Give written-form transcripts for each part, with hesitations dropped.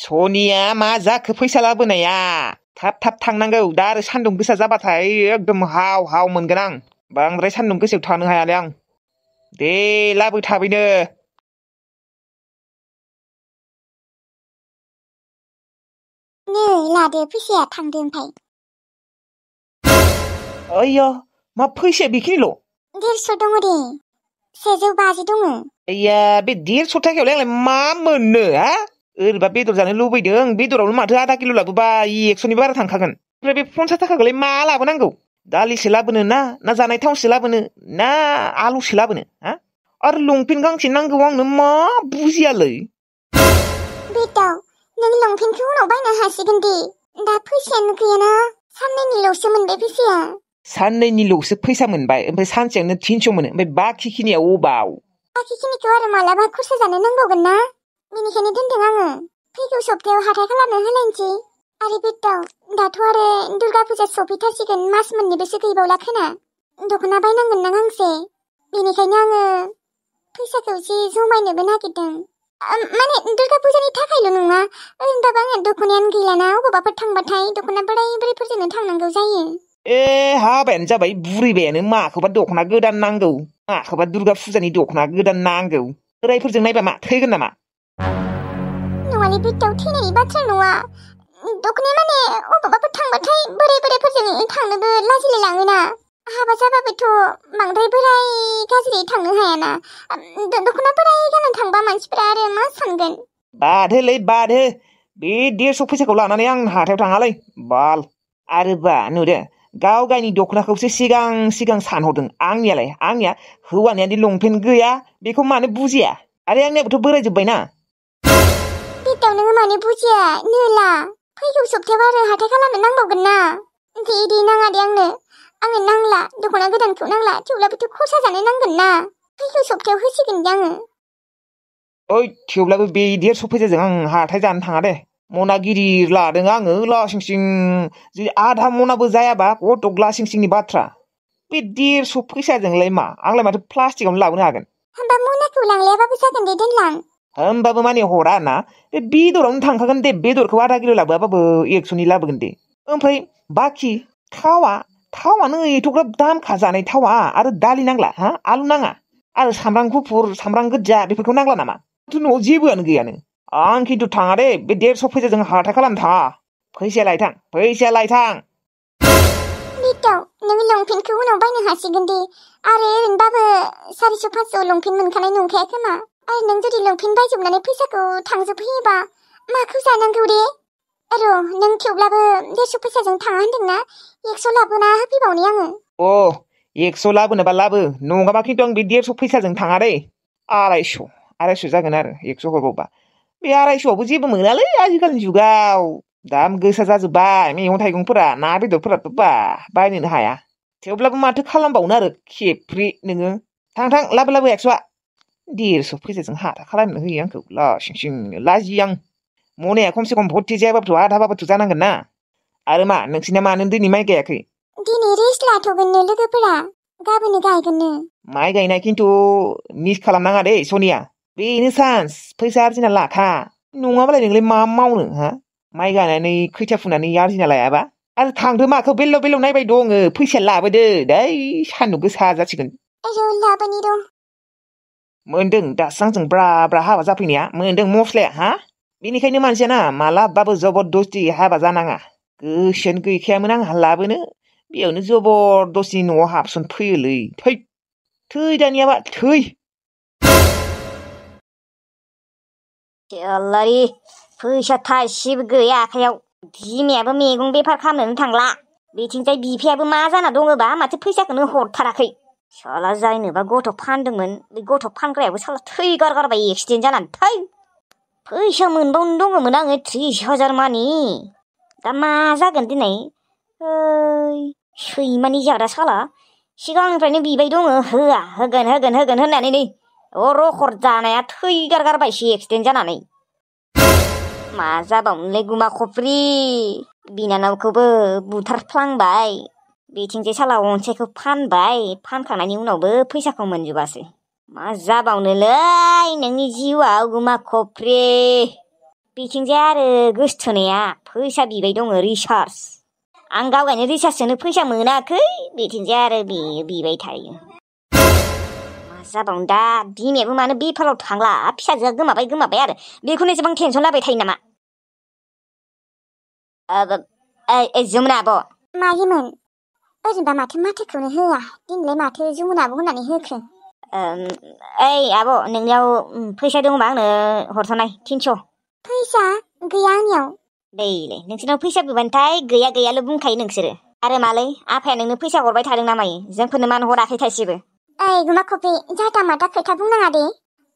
सनिया मा जाखो फैसा लाबोनाया थाब थाब थांनांगौ दा आरो सान्दुं गोसा जाबाथाय एकदम हाव हाव मोनगोन आं बांद्राय सान्दुं गोसायाव थानो हायालै आं दे लाबो थाबैनो नै लादो फैसाया थांदो ओमफ्राय अय्य मा फैसाया बेखिनिल' 150 दङ दे 150 दङ आइया बे 150 थाखायावलाय आंलाय मा मोननो हा ओरैबा बेदर जानो लुबैदों बेदरावनो माथो आधा किल' लाबोबा 100नि बारा थांखागोन ओमफ्राय बे 50 थाखाखौलाय मा लाबोनांगौ दालिसो लाबोनो ना जानाय थावसो लाबोनो ना आलुसो लाबोनो हा आरो लंपेन्ट गांसे नांगौ आंनो मा बुजियालै बेटाव नों लंपेन्टखौ उनाव बायनो हासिगोन दे दा फैसायानो गैयाना साननैनिल'सो मोनबाय फैसाया साननैनिल'सो फैसा मोनबाय ओमफ्राय सानसेयावनो 300 मोनो ओमफ्राय बाखिखिनिया अबाव बाखिखिनिखौ आरो मालाबा खरसा जानो नांबावगोन ना बेनिखायनो दोनदों आङो फैगौ सप्तायाव हाथाय खालामनो होलायनोसै आरो बेटाव दाथ' आरो दुर्गा फुजा सफैथारसिगोन मास मोननैबोसो गैबावला खोना दख'ना बायनांगोन ना गांसे बेनिखायनो आङो फैसाखौ एसे जमायनोबो नागिरदों माने दुर्गा फुजानि थाखायल' नङा ओरैनोबाबो आंहा दख'नायानो गैलाना अबावबाफोर थांबाथाय दख'ना बोराइफोरजोंनो थांनांगौ जायो हाबायानो जाबाय बुरैबायानो माखौबा दख'ना गोदान नांगौ माखौबा दुर्गा फुजानि दख'ना गोदान नांगौ बोराइफोरजों नायबा मा थैगोन नामा नङालै बेटाव थैनायनि बाथ्रा नङा दख'नाया माने अबावबाफोर थांबाथाय बोराइफोरजों थांनोबो लाजिलाय लाङोना हाबा जाबाबोथ' बांद्राय बोराइ गाज्रि थांनो हायाना दख'ना बोराइ गाननानै थांबा मानसिफोरा आरो मा सानगोन बादहोलै बादहो बे 150 फैसाखौ लानानै आं हाथायाव थाङालै बाल आरो बा नुदो गाव गावनि दख'नाखौसो सिगां सानहरदों आंनिया हौवानियादि लंपेन्ट गैया बेखौ मानो बुजिया आरो आंनियाबोथ' बोरायजोब्बायना बेटाव नोङो मानो बुजिया नोला फैगौ सप्तायाव आरो हाथाय खालामनो नांबावगोन ना दे नाङा दे आंनो नांला दख'ना गोदानखौ नांला थेवब्लाबोथ' खरसा जानो नांगोन ना फैगौ सप्तायाव होसिगोन दे आङो ओइ थेवब्लाबो बे 150 फैसाजों आं हाथाय जानो थाङा दे मना गिदिर लादों आङो लासिंसिं जुदि आधा मनाबो जायाबा कत' ग्लासिंसिंनि बाथ्रा बे 150 फैसाजोंलाय मा आंलाय माथो प्लास्टिकआवनो लाबोनो हागोन होमबा मनाखौ लांलायाबाबो जागोन दे दोनलां होमबाबो माने हरा ना बे बेदरावनो थांखागोन दे बेदरखौ आधा किल' लाबोआबाबो 100नि लाबोगोन दे ओमफ्राय बाखि थावानो एथ'ग्राब दामखा जानाय थावा आरो दालि नांला हा आलु नाङा आरो सामब्राम गुफुर सामब्राम गोजा बेफोरखौ नांला नामा न'आव जेबोआनो गैयानो आं खिन्थु थाङा दे बे 150 फैसाजों हाथाय खालामनो थाङा फैसाया लायथां बेटाव नों लंपेन्टखौ उनाव बायनो हासिगोन दे आरो ओरैनोबाबो 400-500 लंपेन्ट मोनखानाय नंखाया खोमा आरो नों जुदि लंपेन्ट बायजोबनानै फैसाखौ थांजोबहोयोबा माखौ जानांगौ दे र' नों थेवब्लाबो 150 फैसाजों थाङा होनदोंना 100 लाबोना होफैबावनि आङो 100 लाबोनोबा लाबो नङाबा खिन्थु आं बे 150 फैसाजों थाङा दे 250 जागोन आरो 100 हरबावबा बे 250आवबो जेबो मोनालै आजिखालिनि जुगाव दाम गोसा जाजोब्बाय मैगं थाइगंफोरा ना बेदरफोराथ' बायनोनो हाया थेवब्लाबो माथो खालामबावनो आरो खेफ्रि नोङो थां लाबो 100आ 150 फैसाजों हाथा खालामनो होयो आंखौ लासिं लाजियो आं मनाया खमसे खम भर्ति जायाबाबोथ' आधाबाबोथ' जानांगोन ना आरो मा नोंसिना मानो दिनै माइ गायाखै दिनै रेस्ट लाथ'गोननो लोगोफोरा गाबोनो गायगोननो माइ गायनाय खिन्थु मिस खालामनाङा दे सनिया बेनो चान्स फैसा आरजिना लाखा नङाबालाय नोंलाय मा मावनो हा माइ गायनानै खैथिया फुनानै आरजिना लायाबा आरो थांदो माखौ बेल' नायबाय दङ फैसा लाबोदो दै सान्दुं गोसा जासिगोन लाबोनि र' मोनदों दासो आंजों ब्रा हाबा जाफैनाया मोनदों मस्लाया हा बेनिखायनो मानसियाना मालाबाबो जबरदस्ति हाबा जानाङा गोसोआनो गैखायामोन आंहा लाबोनो बेयावनो जबरदस्ति न'आव हाबसन फैयोलै थै दानियाबा थै आलारि फैसा थाइसेबो गैया आखायाव बिमायाबो मैगं बेफार खालामनोनो थांला बेथिंजाय बिफायाबो मा जाना दङबा माथो फैसाखौनो हरथाराखै साला जायनोबा गथ' फानदोंमोन बे गथ' फानग्रायाबो साला थैगारगारबाय एक्सिडेन्ट जानानै फैसा मोनबावनो दङमोन आङो 30,000 मानि दा मा जागोन दिनै सैमानि जाग्रा साला सिगांनिफ्रायनो बिबाय दङ होआ होगोन होननानै नै रखर जानाया थैगारगारबायसो एक्सिडेन्ट जानानै मा जाबावनोलै गुमा खफ्रि बिनानावखौबो बुथारफ्लांबाय बेथिंजाय साला अनसायखौ फानबाय फानखांनायनि उनावबो फैसाखौ मोनजोबासै मा जाबावनोलै नोंनि जिउआव गुमा खफ्रि बिथिंजाय आरो गोसथोनाया फैसा बिबाय दङ रिसार्ज। आं गावगायनो रिसार्जजोंनो फैसा मोनाखै बिथिंजाय आरो बिबाय थायो। मा जाबावनो दा बिमायाबो मानो बेफाराव थांला फिसाजोआ गोमाबाय आरो बेखौनो एसेबां टेनसन लाबाय थायो नामा? जमुना आब'। मायोमोन? ओरैनोबा माथो माथोखौनो होआ दिनैलाय माथो जमुना आब' होननानै होखो? आब' नोंनियाव फैसा दङबा आंनो हरथ'नाय 300। फैसा गैया आंनियाव। दैलै नोंसोरनाव फैसा बिबानोथाय गैयाल' बुंखायो नोंसोरो। आरो मालै आफाया नोंनो फैसा हरबाय थादों ना मायो? जोंफोरनो मानो हराखै थाइसेबो? गुमा खफ्रि जाथा माथा खोथा बुंनाङा दे।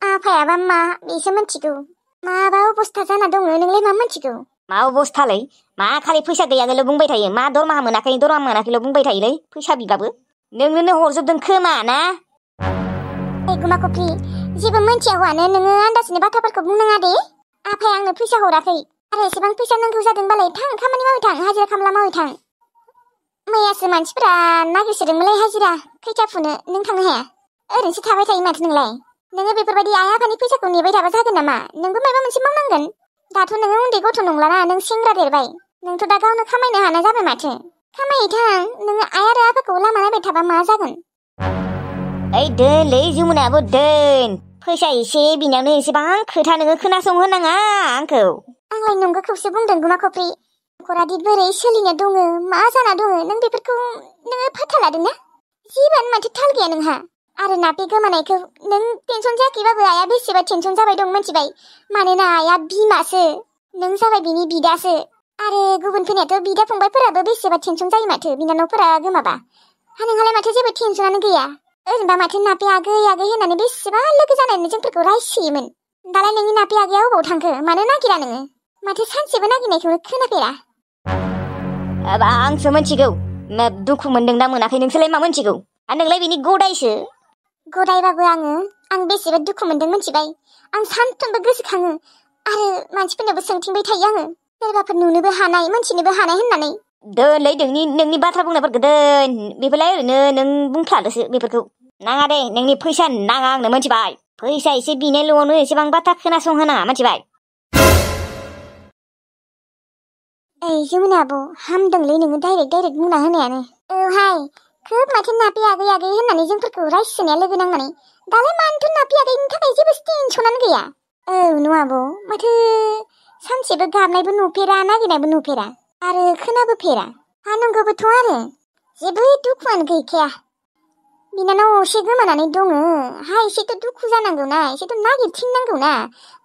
आफायाबा मा बेसो मिथिगौ। माबा अबस्था जाना दङ नोंलाय मा मिथिगौ? मा अबस्थालै? मा खालि फैसा गैयाखैल' बुंबाय थायो? मा दरमाहा मोनाखैल' बुंबाय थायोलै फैसा बिबाबो? नोंनोनो हरजोबदों खोमा ना? गुमा खफ्रि जेबो मिथिया हौवानो नोङो आन्दाजनि बाथ्राफोरखौ बुंनाङा दे। आफाया आंनो फैसा हराखै आरो एसेबां फैसा नांगौ जादोंबालाय थां खामानि मावै थां हाजिरा खामला मावै थां। मैयासो मानसिफोरा नागिरसोदोंमोनलाय हाजिरा खैथा फुनो नों थांनो हाया? ओरैनोसो थाबाय थायो माथो नोंलाय? नोङो बेफोरबायदि आइ आफानि फैसाखौ नेबाय थाबा जागोन नामा? नोंबो माबा मोनसे मावनांगोन। दाथ' नोङो उन्दै गथ' नंलाना नों सेंग्रा देरबाय। नोंथ' दा गावनो खामायनो हानाय जाबाय माथो। खामायै थां नोङो आइ आरो आफाखौ लामा नायबाय थाबा मा जागोन? दोनलै जमुनायाबो दोन। फैसा एसे बिनायावनो एसेबां खोथा नोङो खोनासंहोनाङा आंखौ। आंलाय नंगौखौसो बुंदों गुमा खफ्रि। नखरादि बोरै सोलिना दङ मा जाना दङ नों बेफोरखौ नोङो फाथा लादोंना? जेबोआनो माथो थाल गैया नोंहा। आरो ना बे गोमानायखौ नों टेनसन जायाखैबाबो आइया बेसेबा टेनसन जाबाय दं मिथिबाय? मानोना आइया बिमासो नों जाबाय बिनि बिदासो। आरो गुबुनफोरनियाथ' बिदा फंबायफोराबो बेसेबा टेनसन जायो माथो बिनानावफोरा गोमाबा। नोंहालाय माथो जेबो टेनसनानो गैया। ओरैनोबा माथो नापे आगै होननानै बेसेबा लोगो जानानै जोंफोरखौ रायसियोमोन। दालाय नोंनि नापे आगैया अबाव थांखो? मानो नागिरा नोङो? माथो सानसेबो नागिरनायखौनो खोनाफेरा। आंसो मिथिगौ दुखु मोनदों ना मोनाखै नोंसोरलाय मा मिथिगौ? आरो नोंलाय बिनि गदायसो। गदायबाबो आं बेसेबा दुखु मोनदों मिथिबाय? आं सानफ्रोमबो गोसोखाङो आरो मानसिफोरनोबो सोंथिंबाय थायो आङो सोरबाफोर नुनोबो हानाय मोनथिनोबो हानाय होननानै। दोनलै नोंनि बाथ्रा बुंनायफोरखौ दोन। बेफोरलाय ओरैनो नों बुंफ्लादोसो बेफोरखौ। नाङा दे नोंनि फैसा नाङा आंनो मिथिबाय? फैसा एसे बिनायल'आवनो एसेबां बाथ्रा खोनासंहोनाङा मिथिबाय? जमुना आब' हामदोंलै नोङो डाइरेक्ट बुंना होनायानो। औहाय खोब माथो नापे आगै होननानै जोंफोरखौ रायसिनाया लोगो नांनानै। दालाय मानोथो नापे आगैनि थाखाय जेबो टेनसनानो गैया? न' आब' माथो सानसेबो गाबनायबो नुफेरा नागिरनायबो नुफेरा आरो खोनाबोफेरा। नंगौबोथ' आरो जेबो दुखुआनो गैखाया। बिनानाव असे गोमानानै दङ। एसेथ' दुखु जानांगौना एसेथ' नागिरथिंनांगौना।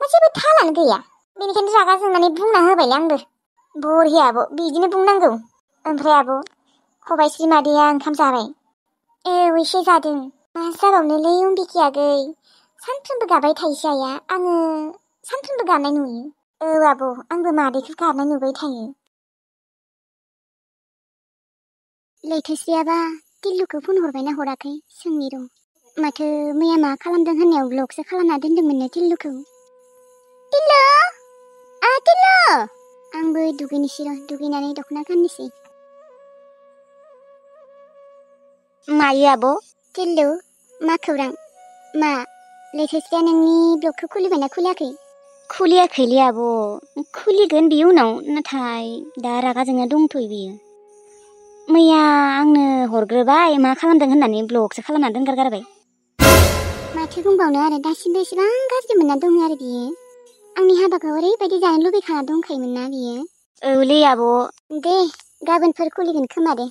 मा जेबो थालानो गैया। बेनिखायनो रागा जोंनानै बुंना होबायलै आंबो। बरिया आब' बिदिनो बुंनांगौ। ओमफ्राय आब' खबाइस्रि मादैया ओंखाम जाबाय? एसे जादों। मा जाबावनोलै अम्बिके आगै सानफ्रोमबो गाबाय थायोसै आइया। आङो सानफ्रोमबो गाबनाय नुयो। आब' आंबो मादैखौ गाबनाय नुबाय थायो। लैथोस्रियाबा टिल्लुखौ फन हरबायना हराखै सोंनि र'। माथो मैया मा खालामदों होननायाव ब्लगसो खालामना दोनदोंमोननो टिल्लुखौ। टिल्लु टिल्लु। आंबो दुगैनोसै र' दुगैनानै दख'ना गाननोसै। मायो आब'? टिल्लु मा खौरां? मा लैथोस्रिया नोंनि ब्लगखौ खुलिबायना खुलियाखै? खुलियाखैलै आब' खुलिगोन बियो उनाव। नाथाय दा रागा जोंना दंथ'यो बियो। मैया आंनो हरग्रोबाय मा खालामदों होननानै ब्लगसो खालामना दोनगारगारबाय। माथो बुंबावनो आरो दासिमबो एसेबां गाज्रि मोनना दङ आरो बियो। आंनि हाबाखौ ओरैबायदि जानो लुबैखाना दंखायोमोन ना बियो। औलै आब' दे गाबोनफोर खुलिगोन खोमा दे।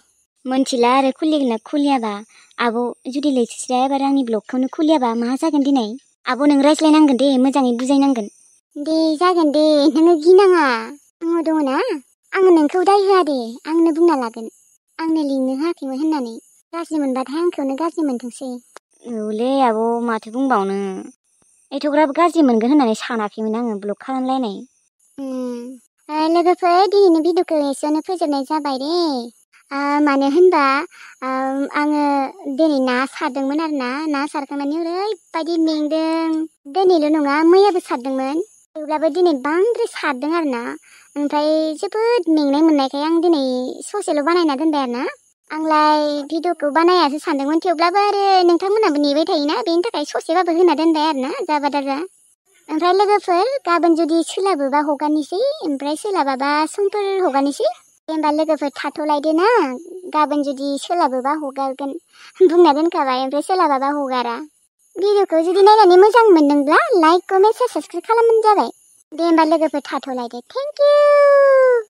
मोनथिला आरो खुलिगोन ना खुलियाबा। आब' जुदि लैथोस्रिया एबार आंनि ब्लगखौनो खुलियाबा मा जागोन दिनै? आब' नों रायज्लायनांगोन दे मोजाङै बुजायनांगोन। दे जागोन दे नोङो गिनाङा आङो दङ ना। आङो नोंखौ दाय होआ दे आंनो बुंना लागोन। आंनो लिंनो होआखैमोन होननानै। गाज्रि मोनबाथाय आंखौनो गाज्रि मोनथोंसै। औलै आब' माथो बुंबावनो। एथ'ग्राब गाज्रि मोनगोन होननानै सानाखैमोन आङो ब्लग खालामलायनाय। लोगोफोर दिनैनि भिडिअखौ एसेयावनो फोजोबनाय जाबाय दे। मानो होनबा आङो दिनै ना सारदोंमोन आरो ना सारखांनानै ओरैबायदि मेंदों। दिनैल' नङा मैयाबो सारदोंमोन। थेवब्लाबो दिनै बांद्राय सारदों आरो ना। ओमफ्राय जोबोद मेंनाय मोननायखाय आं दिनै ससेल' बानायना दोनबाय आरो ना। आंलाय भिडिअखौ बानायासो सानदोंमोन थेवब्लाबो आरो नोंथांमोनहाबो नेबाय थायोना बेनि थाखाय ससेबाबो होना दोनबाय आरो ना जाबा दाजा। ओमफ्राय लोगोफोर गाबोन जुदि सोलाबोबा हगारनोसै ओमफ्राय सोलाबाबा समफोर हगारनोसै। दे होमबा लोगोफोर थाथ'लायदो ना गाबोन जुदि सोलाबोबा हगारगोन बुंना दोनखाबाय ओमफ्राय सोलाबाबा हगारा। भिडिअखौ जुदि नायनानै मोजां मोनदोंब्ला लाइक कमेन्ट साबस्क्राइब खालामबानो जाबाय। दे होमबा लोगोफोर थाथ'लायदो थेंक इउ।